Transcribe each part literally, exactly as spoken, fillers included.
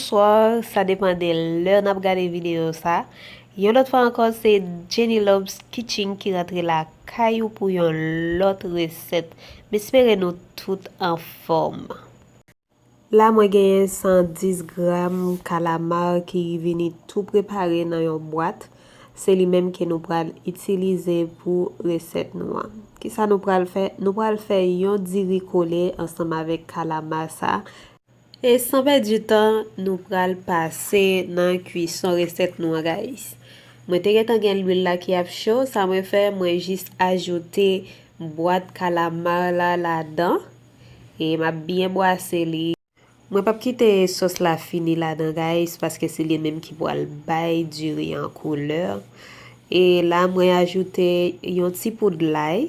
Bonswa, sa depann de lè n ap gade videyo sa. Yon lòt fwa ankò, se Jenny Loves Kitchen ki rantre lakay ou pou yon lòt resèt. M espere nou tout anfòm. La, mwen genyen san dis gram kalamar ki vini tou prepare nan yon bwat. Se li menm ke nou pral itilize pou resèt nou an. Kisa nou pral fè? Nou pral fè yon diri kole ansanm avèk kalamar sa. E san pèdi tan, nou pral pase nan kwison resèt nou an, guys. Mwen te gentan gen lwil la ki ap cho, sa mwen fè, mwen jis ajoute bwat kalamar la ladan. E m ap byen bwase li. Mwen p ap kite sòs la fini ladan, guys, paske se li menm ki pral bay diri an koulè. E la, mwen ajoute yon ti poud lay.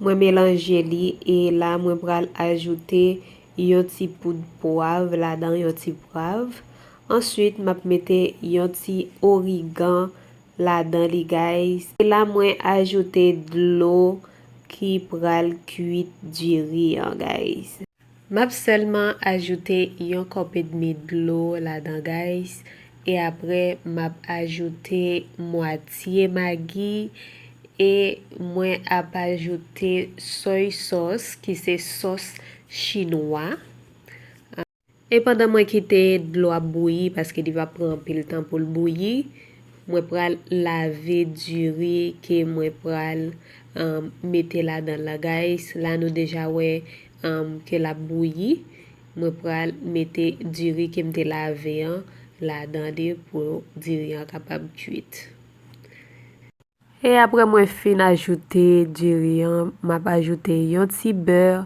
Mwen melanje li e la, mwen pral ajoute yon ti poud pwav ladan, yon ti pwav. Answit, m ap mete yon ti origan ladan li, guys. E la, mwen ajoute dlo ki pral kwit diri an, guys. M ap sèlman ajoute yon kòp edmi dlo ladan, guys. E apre, m ap ajoute mwatye magi. E mwen ap ajoute soy sauce, ki se sòs chinwa. E pandan mwen kite dlo ap bouyi, paske li va pran anpil tan pou l bouyi, mwen pral lave diri ke mwen pral, um, mete ladan la, guys. La, nou deja wè, um, ke l ap bouyi. Mwen pral mete diri ke m te lave an ladan li pou diri an kapab kwit. E apre mwen fin ajoute diri an, m ap ajoute yon ti bè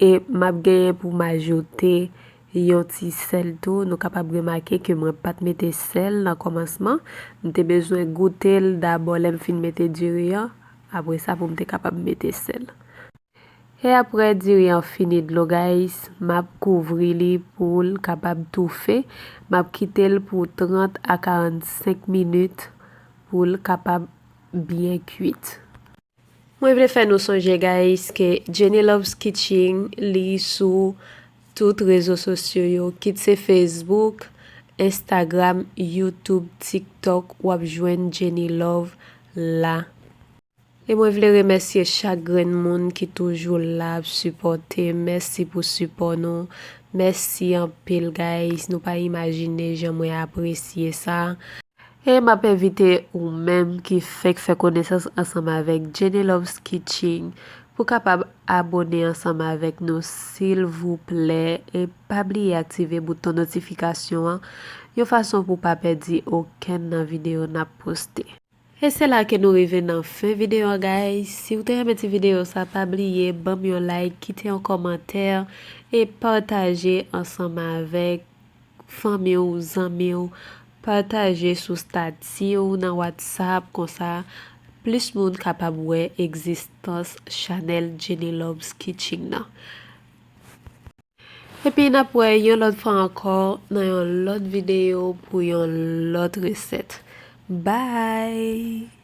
e m ap genyen pou m ajoute yon ti sèl tou. Nou kapab remake ke mwen pa t mete sèl nan kòmansman. M te bezwen goute l dabò lè m fin mete diri an. Apre sa, pou m te kapab mete sèl. E apre diri an fini dlo, guys, m ap kouvri li pou l kapab toufe. M ap kite l pou trant a karannsenk minit pou l kapab byen kwit. Mwen vle fè nou sonje, guys, ke Jenny Loves Kitchen, li sou tout rezo sosyo yo, kit se Facebook, Instagram, YouTube, TikTok, w ap jwenn Jenny Love la. E mwen vle remèsye chak grenn moun ki toujou la ap sipòte. Mèsi pou sipò nou. Mèsi anpil, guys. Nou pa imajine jan mwen apresye sa. E m ap envite ou menm ki fèk fè konesans ansanm avèk Jenny Loves Kitchen pou kapab abone ansanm avèk nou, silvouplè. E pa bliye aktive bouton notifikasyon an, yon fason pou w pa pèdi okenn nan videyo n ap poste. E se la ke nou rive nan fen videyo an, guys. Si w te renmen ti videyo sa, pa bliye ban m yon like, kite yon kòmantè e pataje ansanm avèk fanmi w, zanmi w. Pataje sou stati w nan WhatsApp, konsa plis moun kapab wè egzistans chanèl Jenny Loves Kitchen nan. Epi n ap wè yon lòt fwa ankò nan yon lòt videyo pou yon lòt resèt. Bye!